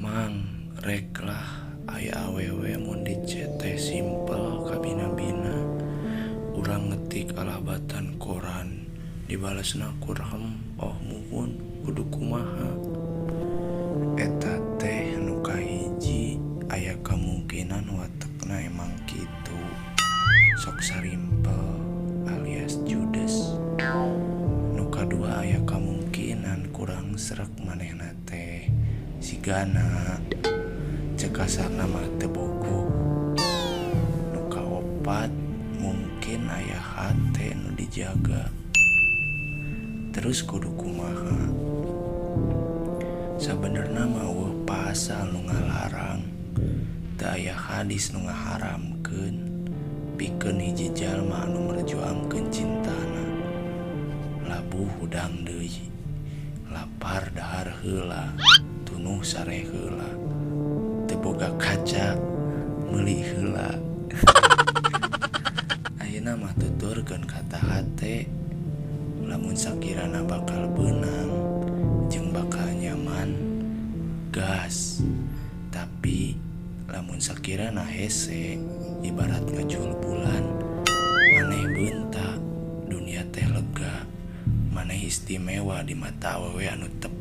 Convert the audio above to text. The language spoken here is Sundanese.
Mang, rek lah aya awewe mun di chat teh simpel kabina-bina. Urang ngetik alabatan koran dibalesna ku rehem oh muhun kudu kumaha. Eta teh nu kahiji aya kamungkinan watekna emang kitu sok sarimpel alias judes. Nu kadua aya kamungkinan kurang sreg manehna teh sigana cek kasarna mah teu bogoh. Nu kaopat mungkin aya hate nu dijaga. Terus kudu kumaha? Sabenerna mah euweuh pasal nu ngalarang, teu aya hadis nu ngaharamkeun pikeun hiji jalma anu merjuangkeun cintana. Labuh hudang deui, lapar dahar heula, tunuh sare heula, teu boga kaca meuli heula. Ayeuna mah tuturkeun kata hate, lamun sakirana bakal beunang jeung bakal nyaman, gas. Tapi lamun sakirana hese ibarat ngacul bulan, maneh beunta, dunia teh lega, maneh istimewa di mata awewe anu tepat.